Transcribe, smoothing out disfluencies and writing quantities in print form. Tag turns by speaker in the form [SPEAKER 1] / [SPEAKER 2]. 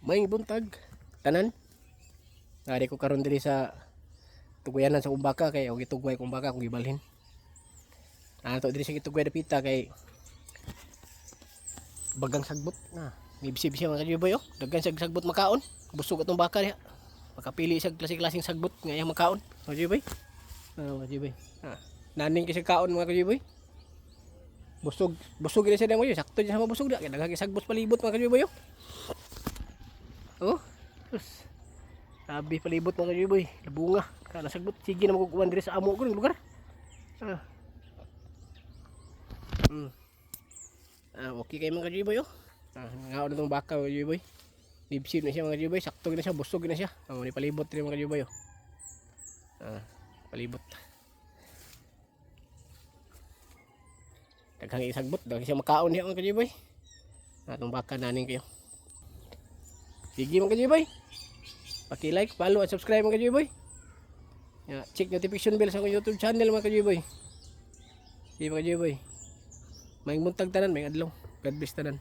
[SPEAKER 1] Maayong buntag tanan. Ari ko karon diri sa tuguyanan sa baka kay og gitugway kong baka kung gibalhin. Ato diri sa gitugway dapita kay bagang sagbot na. May bisi-bisi, mga kajuboy, oh. Daghan siya sagbot makaon. Busog atong baka diha. Makapili siya klase-klaseng sagbot nga iyang makaon. Mga kajuboy. Ah, mga kajuboy. Ah, naning kay siya kaon, mga kajuboy. Busog, busog gid siya damo. Sakto siya sa mabusog da. Kay daghan kay sagbot palibot, mga kajuboy, oh. Oh. Sus. Sabi palibot, mga kajuboy. Labunga. Kana sagbot sige na magkukuan diri sa amo ko ng lugar. Ah. Ah, okay kay, mga kajuboy, oh. Ah, ngaon na tong baka, mga kajuboy. Dipsid na siya, mga kajuboy, sakto na siya, busog na siya. Oh, ni palibot diri, mga kajuboy, oh. Ah, palibot. Daghang isagbot, daghang siya makaon diha, mga kajuboy. Atong baka naning kayo. Sige, mga kajuboy. Paki-like, follow at subscribe, mga kajuboy. Ya, check notification bell sa akong YouTube channel, mga kajuboy. Sige, mga kajuboy. Maayong buntag tanan, maayong adlaw. God bless tanan.